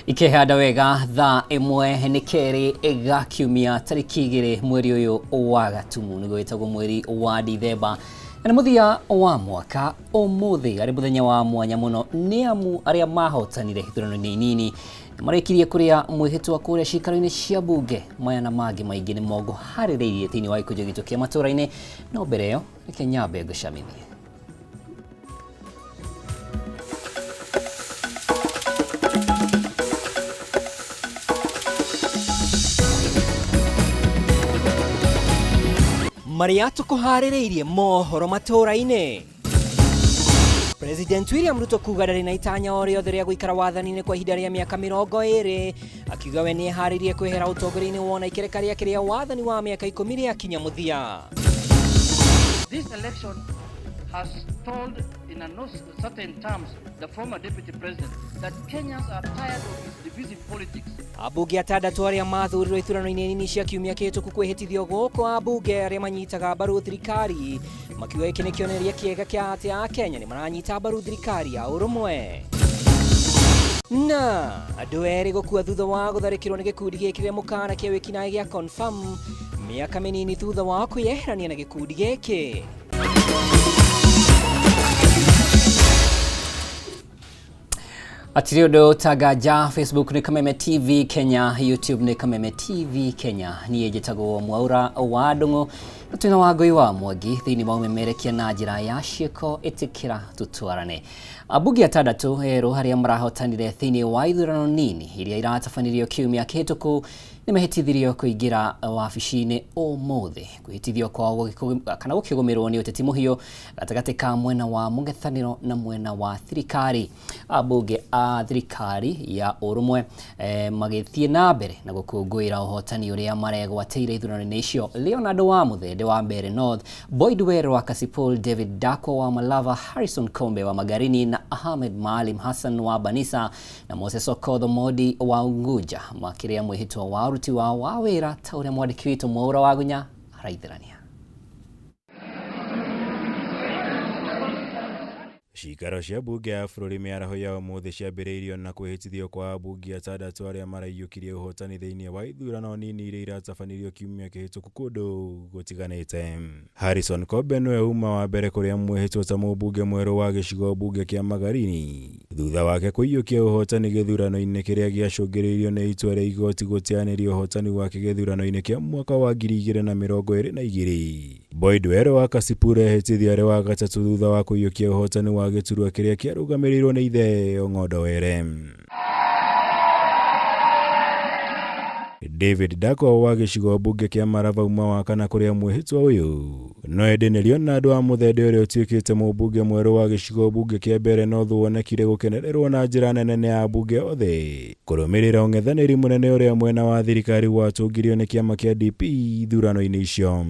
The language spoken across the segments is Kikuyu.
Ikehanda wega thaa 1 nĩ kerĩ ga kiumia tarĩki 2 mweri ũyũ wa Gatumu nĩguo wĩtagwo mweri wa Dithemba na nĩ mũthia wa mwaka. Ũmũthĩ arĩ mũthenya wa mwanya mũno nĩ amu arĩa mahotanire ithurano-inĩ nini marĩkirie kũrĩa mwĩhĩtwa kũrĩa ciikaro-inĩ cia bunge. Maya na mangĩ maingĩ nĩ mongoharĩrĩirie thĩinĩ wa gĩkũnjo gitũ kĩa matũũra-inĩ, no mbere ĩyo reke nyambe ngũcamithie. Marĩa tũkũharĩrĩirie mohoro matũũra-inĩ. President William Ruto kuga ndarĩ na itanya o rĩothe rĩa gũikara wathani-inĩ kwa ihinda rĩa mĩaka 20, akiuga we nĩeharĩirie kwehera ũtongoria-inĩ wona ikereka rĩake rĩa wathani wa mĩaka 10 rĩakinya mũthia. This election has told in a no certain terms the former deputy president that Kenyans are tired of his divisive politics. Ambunge atandatũ arĩa mathurirwo ithurano-inĩ nini cia kiumia kĩhĩtũku kwĩhĩtithio gũkũ ambunge arĩa manyitaga mbaru thirikari makiuga gĩkĩ nĩ kĩonereria kĩega kĩa atĩ Akenya nĩ maranyita mbaru thirikari ya ũrũmwe. Na andũ erĩ gũkua thutha wa gũtharĩkĩrwo nĩ gĩkundi gĩkĩrĩre mũkana kĩa wĩkinaĩ gĩa Confirm mĩaka mĩnini thutha wa kwĩyeherania na gĩkundi gĩkĩ. Atirĩ ũndũ tanganja, Facebook nĩ Kameme TV Kenya, YouTube nĩ Kameme TV Kenya. Niĩ njĩtagwo Mwaura wa Ndung'u na twĩna Wangũi wa Mwangi thĩinĩ wa ũmemerekia na njĩra ya ciĩko ĩtĩkĩra tũtwarane. Ambunge atandatũ erũ arĩa marahotanire thĩinĩ wa ithurano nini iria iratabanirio kiumia kĩhĩtũku nĩ mehĩtithirio kũingĩra wabici-inĩ ũmũthĩ. Kwĩhĩtithio kwao kana gũkĩgũmĩrwo nĩ ũteti mũhiũ gatagatĩ ka mwena wa mũng'ethanĩro na mwena wa thirikari. Ambunge a thirikari ya ũrũmwe magĩthiĩ na mbere na gũkũngũĩra ũhotani ũrĩa maregwatĩire ithurano-inĩ icio. Leonard wa Mũthende wa Mbeere North, Boyd Were wa Kasipul, David Dako wa Malava, Harrison Kombe wa Magarini na Ahmed Maalim Hassan wa Banisa na Moses Okodho Modi wa Unguja makĩrĩa mwĩhĩtwa wa ũruti wao wa wĩra ta ũrĩa mwandĩki witũ Mwaura wa Gunya araithĩrania. Ciikaro cia mbunge ya bũrũri mĩaraho ya ũmũthĩ ciambĩrĩirio na kwĩhĩtithio kwa ambunge atandatũ arĩa maraiyũkirie ũhotani thĩinĩ wa ithurano nini iria iratabanirio kiumia kĩhĩtũku kũndũ gũtiganĩte. Harrison Kombe nĩwe uma wa mbere kũrĩa mwĩhĩtwa ta mũmbunge mwerũ wa gĩcigo mbunge kĩa Magarini thutha wake kũiyũkia ũhotani gĩthurano-inĩ kĩrĩa gĩacũngĩrĩirio nĩ itua rĩa igoti gũteanĩria ũhotani wake gĩthurano-inĩ kĩa mwaka wa 2022. Boyd Were wa Kasipul ehĩtithio arĩ wa gatatũ thutha wa kũiyũkia ũhotani wa gĩturwa kĩrĩa kĩarũgamĩrĩirwo nĩ ithe Ong'ondo Were. David Dako wa gĩcigo mbunge kĩa Malava uma wa kana kũrĩa mwĩhĩtwa ũyũ no ĩndĩ nĩ Leonard wa Mũthende ũrĩa ũtuĩkĩte mũmbunge mwerũ wa gĩcigo mbunge kĩa Mbeere North wonekire gũkenererwo na njĩra nene nĩ ambunge othe kũrũmĩrĩra ũng'ethanĩri mũnene ũrĩa mwena wa thirikari watũngirio nĩ kĩama kĩa DP ithurano-inĩ icio.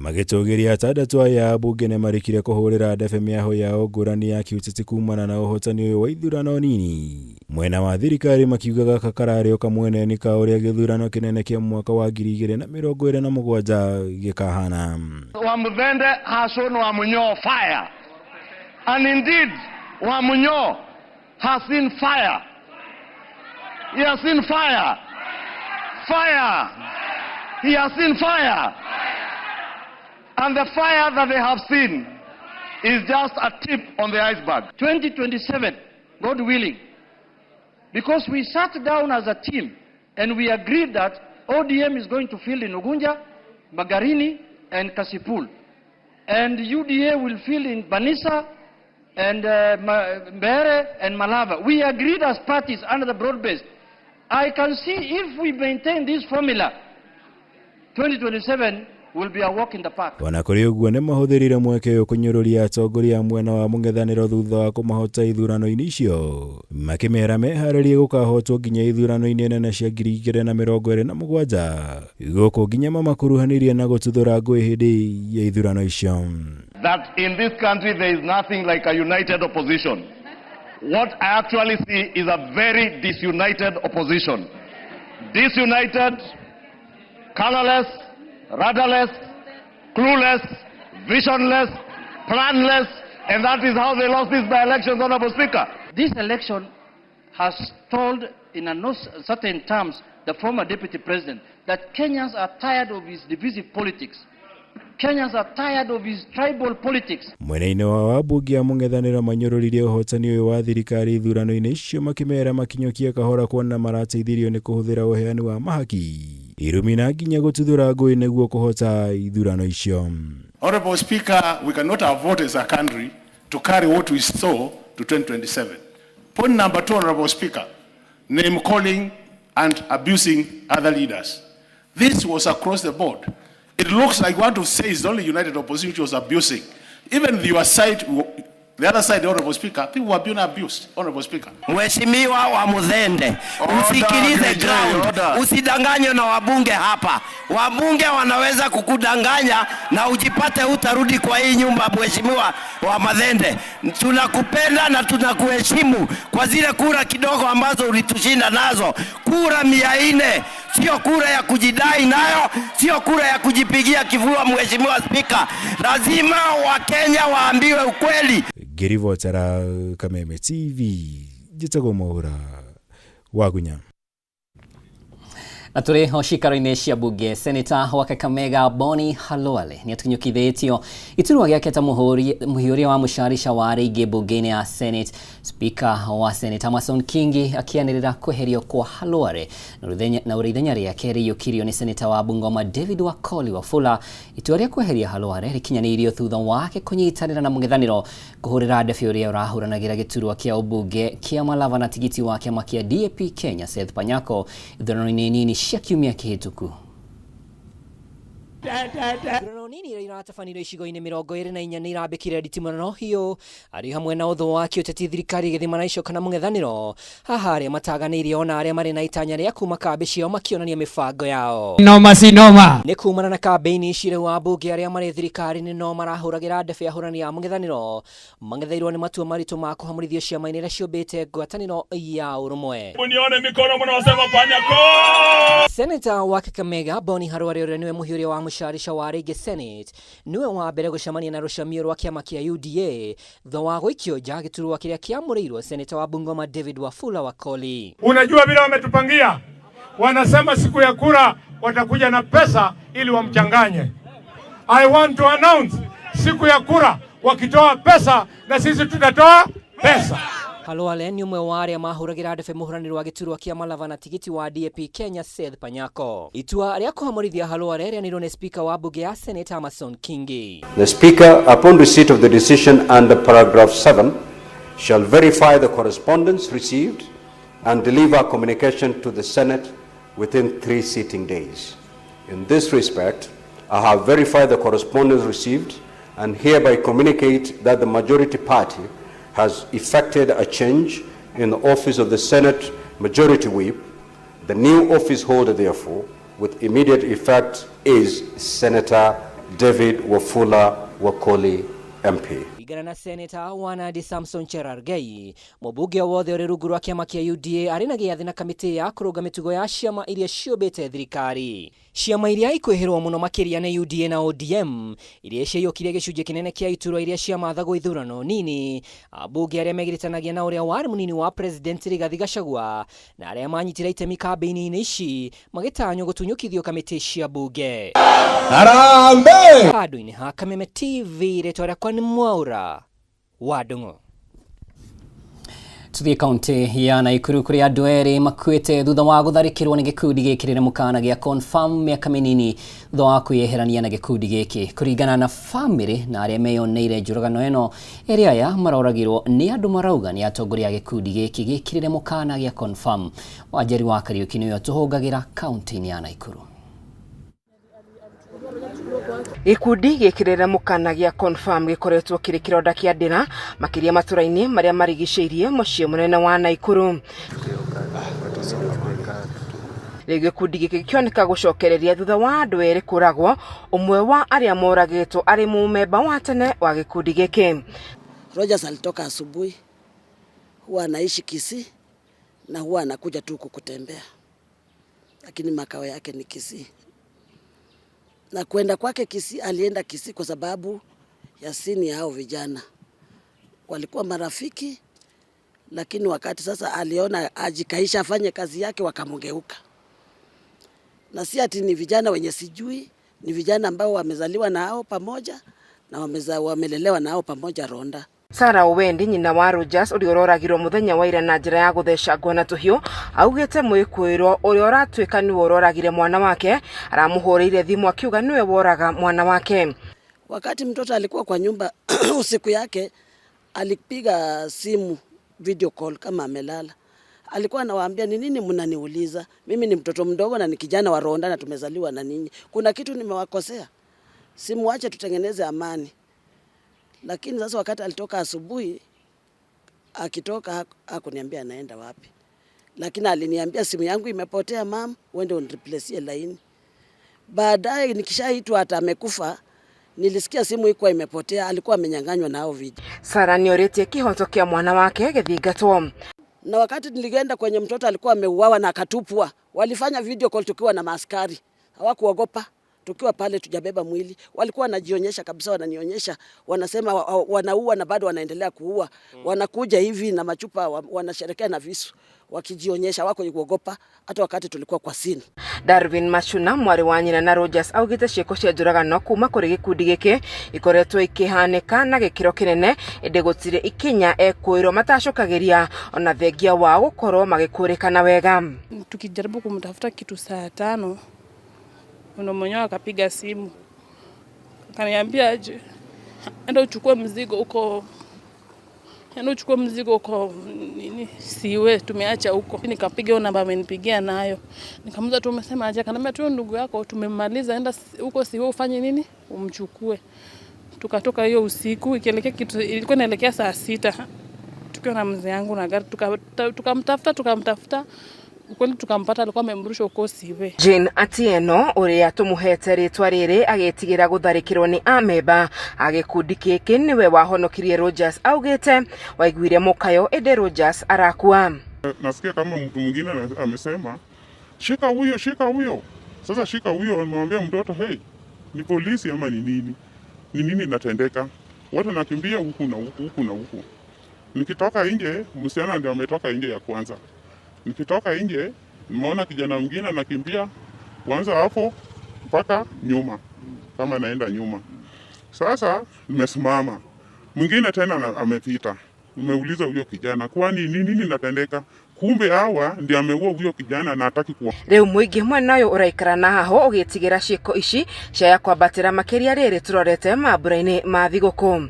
Magĩtũgĩria atandatũ aya ambunge nĩ marĩkire kũhũrĩra ndebe mĩaho yao ngũrani ya kĩũteti kumana na ũhotani ũyũ wa ithurano nini. Mwena wa thirikari makiuga gaka kararĩ o kamweneni ka ũrĩa gĩthurano kĩnene kĩa mwaka wa 2027 gĩkahana. Wamuthende has shown Wamunyo fire. And indeed, Wamunyo has seen fire. He has seen fire. Fire. He has seen fire. And the fire that they have seen is just a tip on the iceberg. 2027, God willing, because we sat down as a team and we agreed that ODM is going to field in Ugunja, Magarini, and Kasipul. And UDA will field in Banisa and Mbeere and Malava. We agreed as parties under the broad base. I can see if we maintain this formula, 2027 will be a walk in the park. Ona kũrĩ ũguo nĩ mahũthĩrire mweke ũyũ kũnyũrũria atongoria a mwena wa mũng'ethanĩro thutha wa kũmahota ithurano-inĩ icio makĩmera meharĩrie gũkahotwo nginya ithurano-inĩ nene cia 2027 gũkũ nginya mamakuruhanirie na gũtuthũra ngũĩ hĩndĩ ya ithurano icio. That in this country there is nothing like a united opposition. What I actually see is a very disunited opposition. Disunited, colorless, rudderless, clueless, visionless, planless, And that is how they lost these by-elections, Honorable Speaker. This election has told in a no certain terms the former deputy president that Kenyans are tired of his divisive politics. Kenyans are tired of his tribal politics. Mwena-inĩ wa wabunge a mũng'ethanĩro manyũrũririe ũhotani ũyũ wa thirikari ithurano-inĩ icio makĩmera makinyũkie kahora kuona marateithirio nĩ kũhũthĩra ũheani wa mahaki irumi na nginya gũtuthũra ngũĩ nĩguo kũhota ithurano icio. Honorable Speaker, we cannot afford as a country to carry what we saw to 2027. Point number two, Honorable Speaker, name calling and abusing other leaders. This was across the board. It looks like what to say is only United Opposition which was abusing. Even your side, the other side, Honorable Speaker, people were being abused, Honorable Speaker. Mheshimiwa wa Muthende, usikilize ground, usidanganywe na wabunge hapa. Wabunge wanaweza kukudanganya na ujipate utarudi kwa hii nyumba. Mheshimiwa wa Mathende, tunakupenda na tunakuheshimu kwa zile kura kidogo ambazo ulitushinda nazo, kura 400 sio kura ya kujidai nayo, sio kura ya kujipigia kifua. Mheshimiwa Spika, lazima Wakenya waambiwe ukweli. Ngĩribotera Kameme TV njĩtagwo Mwaura Wagunya. Na tũrĩ o cikaro-inĩ cia bunge, Senator wa Kakamega Boni Khalwale nĩ atunyũkithĩtio iturwa gĩake ta mũhiũria wa mũcarica wa rĩingĩ bunge-inĩ ya Senate. Speaker wa Senate Amason Kingi akĩanĩrĩra kweherio kwa Khalwale na ũrĩa ithenya rĩake rĩiyũkirio nĩ Senator wa Bungoma David Wakoli Wafula. Itua rĩa kweheria Khalwale rĩkinyanĩirio thutha wake kũnyitanĩra na mũng'ethanĩro kũhũrĩra ndebe ũrĩa ũrahũranagĩra gĩturwa kĩa ũmbunge kĩa Malava na tigiti wa kĩama kĩa DAP Kenya Seth Panyako ithurano-inĩ nini cia kiumia kĩhĩtũku. Ithurano nini iria iratabanĩrio icigo-inĩ 24 nĩ irambĩkire nditimũrano hiũ arĩ hamwe na ũthũ wa kĩũteti, thirikari ĩgĩthima na icoka na mũng'ethanĩro haha arĩa mataganĩire ona arĩa marĩ na itanya rĩa kuma kambĩ ciao makĩonania mĩbango yao. Noma si noma. Nĩ kumana na kambĩini ici rĩu ambunge arĩa marĩ thirikari-inĩ no marahũragĩra ndebe ahũrani a mũng'ethanĩro mang'etheirwo nĩ matua maritũ ma kũhamũrithio ciama-inĩ iria ciũmbĩte ngwatanĩro ya ũrũmwe. Nione mikono mnaosema Panyako. Senator wa Kakamega Boni Khalwale ũrĩa nĩwe mũhiũria wa mũcarica wa rĩngĩ Senate nĩwe wa mbere gũcemania na rũcamio rwa kĩama kĩa UDA thutha wa gũikio nja gĩturwa kĩrĩa kĩamũrĩirwo Senator wa Bungoma David Wafula Wakoli. Unajua vile wametupangia, wanasema siku ya kura watakuja na pesa ili wamchanganye. I want to announce, siku ya kura wakitoa pesa na sisi tutatoa pesa. Khalwale nĩ ũmwe wa arĩa mahũragĩra ndebe mũhũranĩri wa gĩturwa kĩa Malava na tigiti wa DAP Kenya Seth Panyako. Itua rĩa kũhamũrithia Khalwale rĩanĩrĩirwo nĩ Speaker wa bunge ya Senate Amason Kingi. The Speaker, upon receipt of the decision under paragraph 7, shall verify the correspondence received and deliver communication to the Senate within 3 sitting days. In this respect, I have verified the correspondence received and hereby communicate that the majority party has effected a change in the office of the Senate Majority Whip. The new office holder, therefore, with immediate effect is Senator David Wafula Wakoli, MP. Kũringana na Senator wa Nandi Samson Cherargei, mũmbunge o wothe ũrĩ rungu rwa kĩama kĩa UDA arĩ na gĩathĩ na kamĩtĩ ya kũrũnga mĩtugo ya ciama iria ciũmbĩte thirikari. Ciama iria ikwĩhĩrwo mũno makĩria nĩ UDA na ODM iria ciaiyũkirie gĩcunjĩ kĩnene kĩa iturwa iria ciamathagwo ithurano nini. Ambunge arĩa megiritanagia na ũrĩa warĩ mũnini wa President Rigathi Gachagua na arĩa manyitire itemi kambĩini-inĩ ici magĩtanywo gũtunyũkithio kamĩtĩ cia bunge. Harambee! Handũ-inĩ ha Kameme TV, rĩtwa rĩakwa nĩ Mwaura wa Ndung'u. Tuthiĩ kaunti ya Naikuru kũrĩa andũ erĩ makuĩte thutha wa gũtharĩkĩrwo nĩ gĩkundi gĩkĩrĩre mũkana gĩa Confirm mĩaka mĩnini thutha wa kwĩyeherania na gĩkundi gĩkĩ. Kũringana na bamĩrĩ na arĩa meyoneire njũragano ĩno, erĩ aya maroragirwo nĩ andũ marauga nĩ atongoria a gĩkundi gĩkĩ gĩkĩrĩre mũkana gĩa Confirm. Wanjeri wa Kariũki nĩwe ũtũhũngagĩra kaunti-inĩ ya Naikuru. Gĩkundi gĩkĩrĩre mũkana gĩa Confirm gĩkoretwo kĩrĩ kĩronda kĩa ndĩra makĩria matũra-inĩ marĩa marigicĩirie mũciĩ mũnene wa Naikuru. Rĩu gĩkundi gĩkĩ gĩkĩoneka gũcokereria thutha wa andũ erĩ kũragwo, ũmwe wa arĩa moragĩtwo arĩ mũmemba wa tene wa gĩkundi gĩkĩ. Rogers alitoka asubuhi, huwa anaishi Kisii na huwa anakuja tu kutembea, lakini makao yake ni Kisii. Na kwenda kwake Kisii, alienda Kisii kwa sababu ya sini ya hao vijana. Walikuwa marafiki, lakini wakati sasa aliona ajikaisha afanye kazi yake, wakamgeuka. Na si ati ni vijana wenye sijui, ni vijana ambao wamezaliwa na hao pamoja na wamelelewa na hao pamoja Ronda. Sarah Owendi nyina wa Rogers ũrĩa ũroragirwo mũthenya wa ira na njĩra ya gũthecangwo na tũhiũ augĩte mwĩkũĩrwo ũrĩa ũratuĩka nĩwe ũroragire mwana wake aramũhũrĩire thimũ akiuga nĩwe woraga mwana wake. Wakati mtoto alikuwa kwa nyumba usiku yake alipiga simu video call kama amelala. Alikuwa anawaambia ni nini mnaniuliza? Mimi ni mtoto mdogo na ni kijana wa Ronda na tumezaliwa na ninyi. Kuna kitu nimewakosea? Simuache tutengeneze amani. Lakini sasa wakati alitoka asubuhi, akitoka hakuniambia anaenda wapi. Lakini aliniambia simu yangu imepotea mam, uende unireplace line. Baadaye nikishaitwa hata amekufa, nilisikia simu ilikuwa imepotea, alikuwa amenyang'anywa na hao vijana. Sarah nĩorĩtie kĩhoto kĩa mwana wake gĩthingatwo. Na wakati nilienda kwenye mtoto alikuwa ameuawa na akatupwa, walifanya video call tukiwa na maaskari, hawakuogopa. Tukiwa pale tujabeba mwili, walikuwa wanajionyesha kabisa, wananionyesha, wanasema wanaua na bado wanaendelea kuua. Wanakuja hivi na machupa, wanasherekea na visu, wakijionyesha, wako kuogopa hata wakati tulikuwa kwa scene. Darwin Machuna mwarĩ wa nyina na Rogers augĩte ciĩko cia njũragano kuma kũrĩ gĩkundi gĩkĩ ikoretwo ikĩhanĩka na gĩkĩro kĩnene ĩndĩ gũtirĩ ikinya ekũĩrwo matacokagĩria ona thengia wao gũkorwo magĩkũrĩkana wega. Tukijaribu kumtafuta kitu saa 5 ndo mwenyewe akapiga simu akaniambia aje, enda uchukue mzigo huko, enda uchukue mzigo huko nini siwe tumeacha huko. Nikapiga hiyo namba amenipigia nayo, nikamuuliza tu umesema aje? Akaniambia tu ndugu yako tumemmaliza, enda huko siwe ufanye nini umchukue. Tukatoka hiyo usiku ikielekea kitu ilikuwa inaelekea saa 6 tukiwa na mzee yangu na gari, tukamtafuta ukweli tukampata, alikuwa amemrusha huko Siwe. Jane Atieno ũrĩa tũmũhete rĩtwa rĩrĩ agĩtigĩra gũtharĩkĩrwo nĩ ameba a gĩkundi gĩkĩ nĩwe wahonokirie Rogers augĩte waiguire mũkayo ĩndĩ Rogers arakua. Nasikia kama mtu mwingine amesema shika huyo, shika huyo. Sasa shika huyo, amemwambia mtoto hey, ni polisi ama ni nini? Ni nini inatendeka? Watu nakimbia huku na huku, huku na huku. Nikitoka nje, msichana ndio ametoka nje ya kwanza. Nikitoka nje, nimeona kijana mwingine anakimbia kwanza hapo mpaka nyuma, kama naenda nyuma. Sasa nimesimama. Mwingine tena amepita. Nimeuliza huyo kijana, kwani ni nini inatendeka? Kumbe hawa ndio ameua huyo kijana na hataki kuwa. Rĩu mũingĩ mwena ũyũ ũraikara na haho ũgĩtigĩra ciĩko ici ciaya kwambatĩra makĩria rĩrĩ tũrorete mambura-inĩ ma thigũkũ.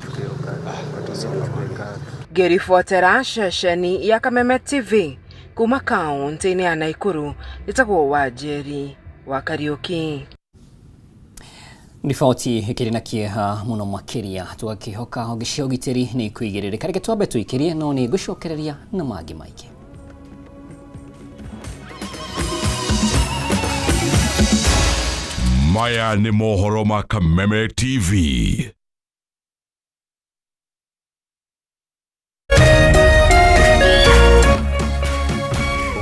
Ngĩribotera ceceni ya Kameme TV kuma kaunti-inĩ ya Nakuru ĩtagwo Wanjeri wa Kariuki. Riboti ĩkĩrĩ na kĩeha mũno makĩria tũgakĩhoka honge cia ũgitĩri nĩ ikuigĩrĩrĩka. Reke twambe tũikĩrie no nĩ ngũcokereria na mangĩ maingĩ. Maya nĩ mohoro ma Kameme TV.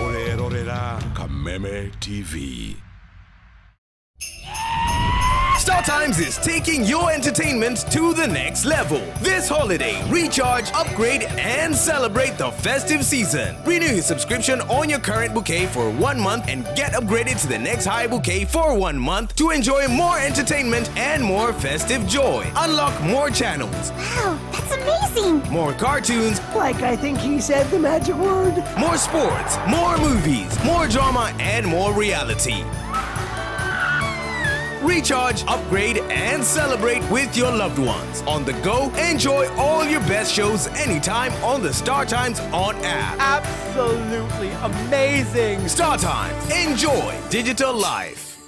Ũrerorera Kameme TV. Star Times is taking your entertainment to the next level. This holiday, recharge, upgrade, and celebrate the festive season. Renew your subscription on your current bouquet for 1 month and get upgraded to the next high bouquet for 1 month to enjoy more entertainment and more festive joy. Unlock more channels. Wow, that's amazing! More cartoons. Like I think he said the magic word. More sports, more movies, more drama, and more reality. Recharge, upgrade, and celebrate with your loved ones. On the go, enjoy all your best shows anytime on the Star Times On app. Absolutely amazing! Star Times, enjoy digital life.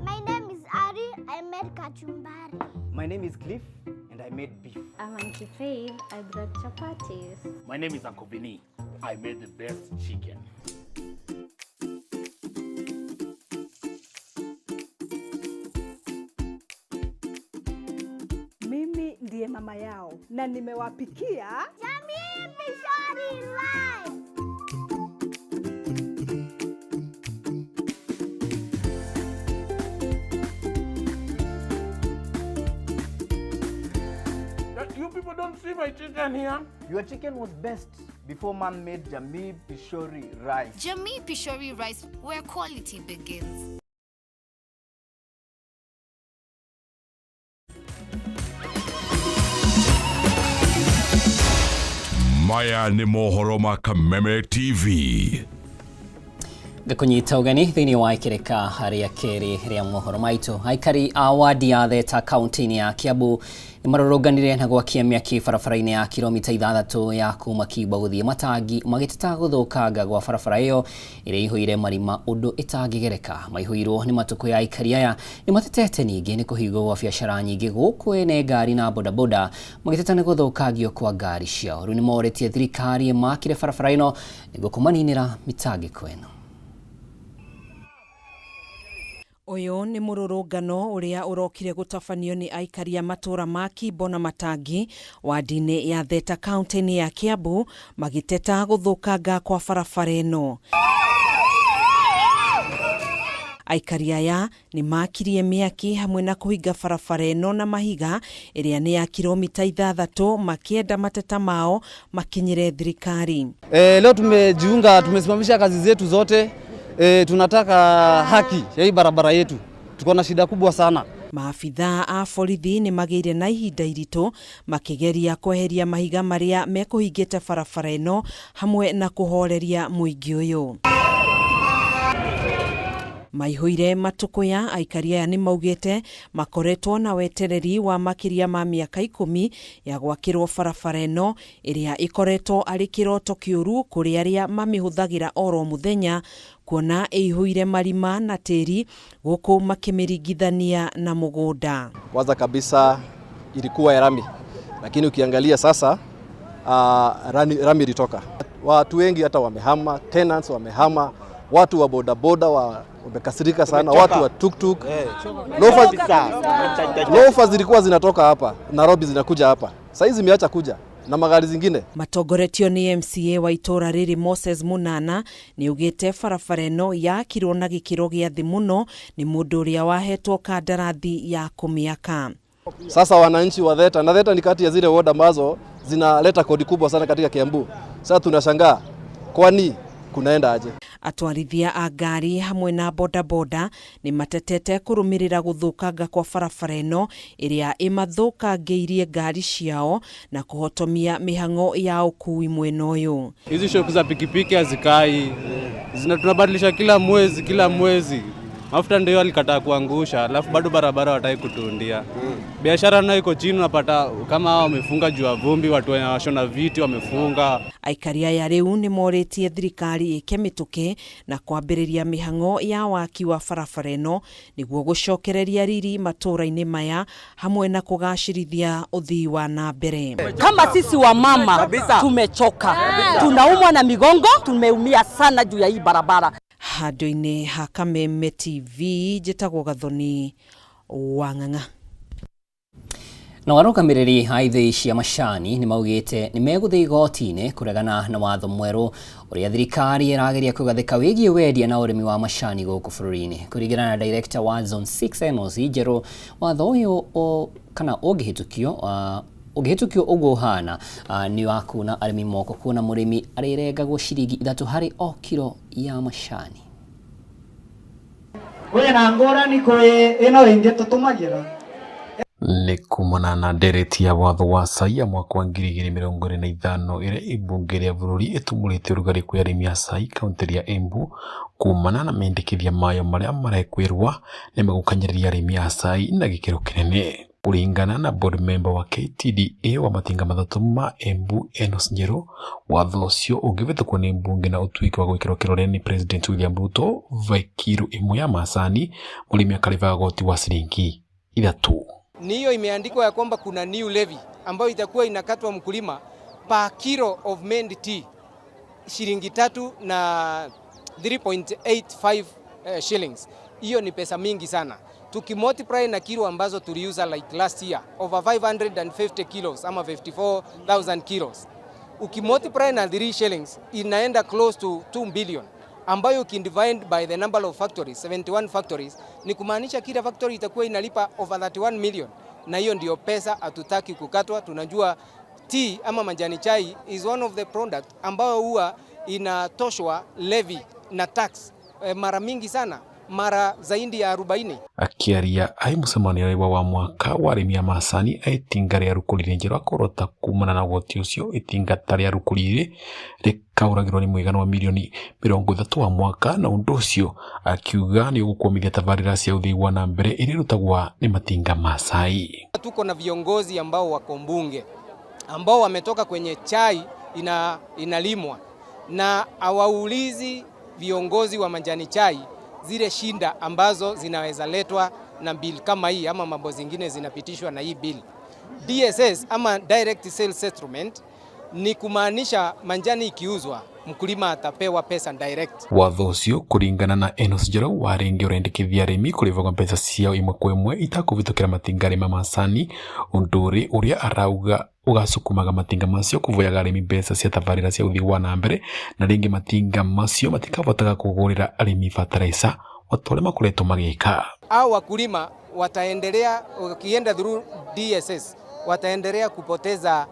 My name is Ari. I made kachumbari. My name is Cliff, and I made beef. I'm Auntie Faith. I brought chapatis. My name is Uncle Vinny. I made the best chicken. Mimi ndiye mama yao na nimewapikia Jamii Mishori Live. people don't see my chicken here. Your chicken was best before mom made Jamii Pishori rice. Jamii Pishori rice, where quality begins. Maya nĩ mohoro ma Kameme TV. Ngĩkũnyita ũgeni thĩinĩ wa ikĩrĩka rĩa kerĩ rĩa mohoro maitũ. Aikari a wadi ya Theta kaunti-inĩ ya Kiambu nĩ marũrũnganire na gwakia mĩaki barabara-inĩ ya kilomita 6 ya kuma Kimbo gũthiĩ Matangi magĩteta gũthũkanga gwa barabara ĩyo ĩrĩa ĩihũire marima ũndũ ĩtangĩgereka. Maihũirwo nĩ matukũ ya aikari aya nĩ matetete ningĩ nĩ kũhingwo gwa biacara nyingĩ gũkũ ene ngari na bodaboda magĩteta nĩ gũthũkangio kwa ngari ciao. Rĩu nĩ morĩtie thirikari ĩmakĩre barabara ĩno nĩguo kũmaninĩra mĩtangĩko ĩno. Ũyũ nĩ mũrũrũngano ũrĩa ũrokire gũtabanio nĩ aikari a matũra ma Kimbo na Matangi wadi-inĩ ya Theta kaunti-inĩ ya Kiambu magĩteta gũthũkanga kwa barabara ĩno. Aikari aya nĩ makirie mĩaki hamwe na kũhinga barabara ĩno na mahiga ĩrĩa nĩ ya kilomita 6 makĩenda mateta mao makinyĩre thirikari. Leo tumejiunga, tumesimamisha kazi zetu zote. Tunataka haki ya hii barabara yetu. Tuko na shida kubwa sana. Maabithaa a borithi nĩ magĩire na ihinda iritũ makĩgeria kweheria mahiga marĩa mekũhingĩte barabara ĩno hamwe na kũhoreria mũingĩ ũyũ. Maihũire matukũya aikari aya nĩ maugĩte makoretwo na wetereri wa makĩria ma mĩaka 10 ya gwakĩrwo barabara ĩno ĩrĩa ĩkoretwo arĩ kĩroto kĩũru kũrĩ arĩa mamĩhũthagĩra oro mũthenya kuona ĩihũire marima na tĩri gũkũ makĩmĩringithania na mũgũnda. Kwanza kabisa ilikuwa ya rami, lakini ukiangalia sasa rami ilitoka. Watu wengi hata wamehama, tenants wamehama, watu wa bodaboda wamekasirika sana, watu wa tuktuk. Lofa zilikuwa zinatoka hapa Nairobi zinakuja hapa, sasa hizi zimeacha kuja na magari zingine. Matongoretio ni MCA wa itura riri Moses Munana ni ugite barabara ĩno yakirwo na gĩkĩro gĩa thĩ mũno nĩ mũndũ ũrĩa wahetwo kandarathi ya kũmĩaka. Sasa wananchi wa Theta, na Theta ni kati ya zile ward ambazo zinaleta kodi kubwa sana katika Kiambu. Sasa tunashangaa kwani kunaenda aje? Atwarithia a ngari hamwe na bodaboda nĩ matetete kũrũmĩrĩra gũthũkanga kwa barabara ĩno ĩrĩa ĩmathũkangĩirie ngari ciao na kũhotomia mĩhang'o ya ũkui mwena ũyũ. Hizi shoku za pikipiki hazikai, tunabadilisha kila mwezi kila mwezi. Mafuta ndio alikataa kuangusha, alafu bado barabara wataki kutuundia. Biashara nayo iko chini, unapata kama hao wamefunga juu ya vumbi, watu wanashona viti wamefunga. Aikari aya rĩu nĩ morĩtie thirikari ĩke mĩtũkĩ na kwambĩrĩria mĩhang'o ya waki wa barabara ĩno nĩguo gũcokereria riri matũũra-inĩ maya hamwe na kũgacĩrithia ũthii wa na mbere. Kama sisi wa mama tumechoka, tunaumwa na migongo, tumeumia sana juu ya hii barabara. Handũ-inĩ ha Kameme TV njĩtagwo Gathoni wa Ng'ang'a. Na arũgamĩrĩri a ithĩi cia macani nĩ maugĩte nĩ megũthiĩ igoti-inĩ kũregana na watho mwerũ ũrĩa thirikari ĩrageria kũgathĩka wĩgiĩ wendia na ũrĩmi wa macani gũkũ bũrũri-inĩ. Kũringana na director wa Zone 6 Amos Njerũ, watho ũyũ kana ũngĩhĩtũkio ũguo ũhana nĩ wa kuuna arĩmi moko kuona mũrĩmi arĩrengagwo ciringi 3 harĩ o kiro ya macani. Kwĩna ngũrani kwĩ ĩno ĩngĩ tũtũmagĩra. Nĩ kumana na ndereti ya watho wa cai ya mwaka wa 2025 ĩrĩa ibunge rĩa bũrũri ĩtumũrĩte ũrugarĩ kwĩ arĩmi a cai kaunti ya Embu kumana na mendekithia mayo marĩa marekwĩrwa nĩ megũkanyĩrĩria arĩmi a cai na gĩkĩro kĩnene. Kulingana na board member wa KTDA wa matinga 3 ma Embu Enos Njeru, watho ũcio ũngĩvĩtũkwo nĩ mbunge na ũtuĩke wa gwĩkĩrwo kĩrore nĩ President William Ruto va kiro ĩmwe ya macani mũrĩmi akarĩhaga goti wa ciringi 3. Ni hiyo imeandikwa ya kwamba kuna new levy ambayo itakuwa inakatwa mkulima per kilo of made tea shilingi 3 na 3.85 shillings. Hiyo ni pesa mingi sana. Tukimultiply na kilo ambazo tuliuza like last year over 550 kilos ama 54,000 kilos. Ukimultiply na 3 shillings inaenda close to 2 billion ambayo ukidivide by the number of factories, 71 factories, ni kumaanisha kila factory itakuwa inalipa over 31 million. Na hiyo ndio pesa hatutaki kukatwa. Tunajua tea ama majani chai is one of the product ambayo huwa inatoshwa levy na tax mara mingi sana, mara zaidi ya 40. Akiaria ai mucemanio wa mwaka wa arĩmi a macani a itinga rĩa Rukũrire Njerũ akorota kumana na ũgwati ũcio itinga ta rĩa Rukũrire rĩkaũragĩrwo nĩ mũigana wa mirioni 30 wa mwaka na ũndũ ũcio akiuga nĩ ũgũkwamithia tabarĩra cia ũthii wa na mbere iria irutagwa nĩ matinga ma cai. Tuko na viongozi ambao wako mbunge ambao wametoka kwenye chai inalimwa na hawaulizi viongozi wa majani chai zile shinda ambazo zinaweza letwa na bill kama hii ama mambo zingine zinapitishwa na hii bill. DSS ama Direct Sales Settlement ni kumaanisha manjani ikiuzwa mkulima atapewa pesa direct. Watho ũcio kũringana na Enos Njerũ warĩngĩ ũrendekithia arĩmi kũrĩhagwo mbeca ciao ĩmwe kwa ĩmwe itakũvĩtũkĩra matinga ma macani ũndũ ũrĩa arauga ũgacukumaga matinga macio kũvoyaga arĩmi mbeca cia tabarĩra cia ũthii wa na mbere na rĩngĩ matinga macio matikabotaga kũgũrĩra arĩmi bataraica ota ũrĩa makoretwo magĩka. Au wakulima wataendelea wakienda through DSS wataendelea kupoteza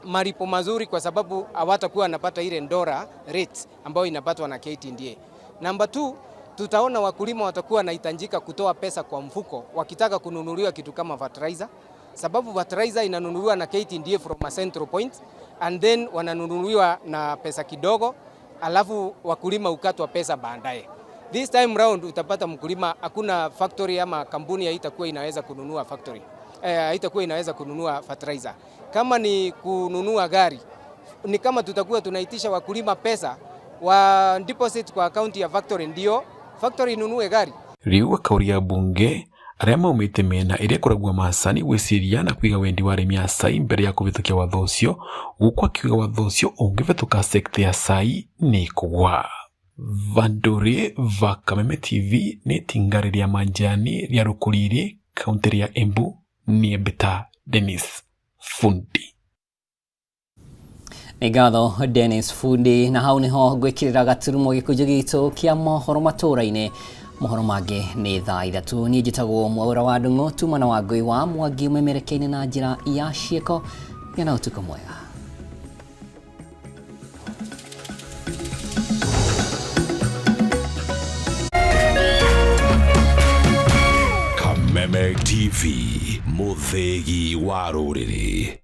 malipo mazuri kwa sababu hawatakuwa wanapata ile ndora rate ambayo inapatwa na KTDA. Namba 2, tutaona wakulima watakuwa wanahitajika kutoa pesa kwa mfuko wakitaka kununuliwa kitu kama fertilizer, sababu fertilizer inanunuliwa na KTDA from a central point and then wananunuliwa na pesa kidogo, alafu wakulima ukatwa pesa baadaye. This time round utapata mkulima, hakuna factory ama kampuni haitakuwa inaweza kununua factory. Haitakuwa inaweza kununua fertilizer. Kama ni kununua gari, ni kama tutakuwa tunaitisha wakulima pesa wa deposit kwa akaunti ya factory ndio factory inunue gari. Riu akauria bunge arĩa maumĩte mĩena ĩrĩa ĩkoragwo macani gwĩciria na kũiga wendi wa arĩmi a cai mbere ya kũvĩtũkia watho ũcio, gũkũ akiuga watho ũcio ũngĩvĩtũka sekta ya cai nĩ ĩkũgwa. Vandũrĩ va Kameme TV nĩ itinga rĩrĩa manjani rĩa Rukũrire kaũntĩ ya Embu nĩ Mbita Dennis Fundi. Nĩ ngatho Dennis Fundi, na hau niho ngwĩkĩrĩra gaturumo gĩkũnjũ gitũ kĩa mohoro matũra-inĩ. Mohoro mangĩ nĩ thaa 3. Niĩ njĩtagwo Mwaũra wa Ndung'u, tuma na Wangũi wa Mwangi ũmemerekeine na njĩra ya ciĩko. Gĩa na ũtukũ mwega. Kameme TV, mũthĩgi wa rũrĩrĩ.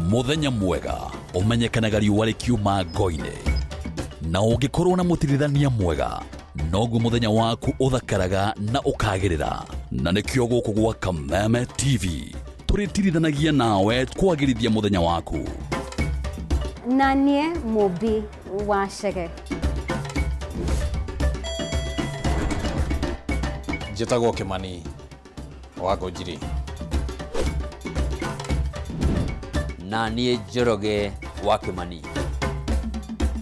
Mũthenya mwega ũmenyekanaga riũa rĩkiuma ngo-inĩ, na ũngĩkorwo na mũtirithania mwega noguo mũthenya waku ũthakaraga na ũkagĩrĩra. Na nĩkĩo gũkũ gwa Kameme TV tũrĩtirithanagia nawe kwagĩrithia mũthenya waku. Na niĩ Mũmbi wa Chege. Njĩtagwo Kimani wa Ngũnjiri. Na niĩ Njoroge wa Kimani.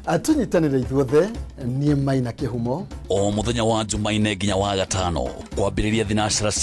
Atunyitanĩre ithuothe niĩ Maina Kĩhumo o mũthenya wa Jumaine nginya wa gatano kwambĩrĩria thinacara cia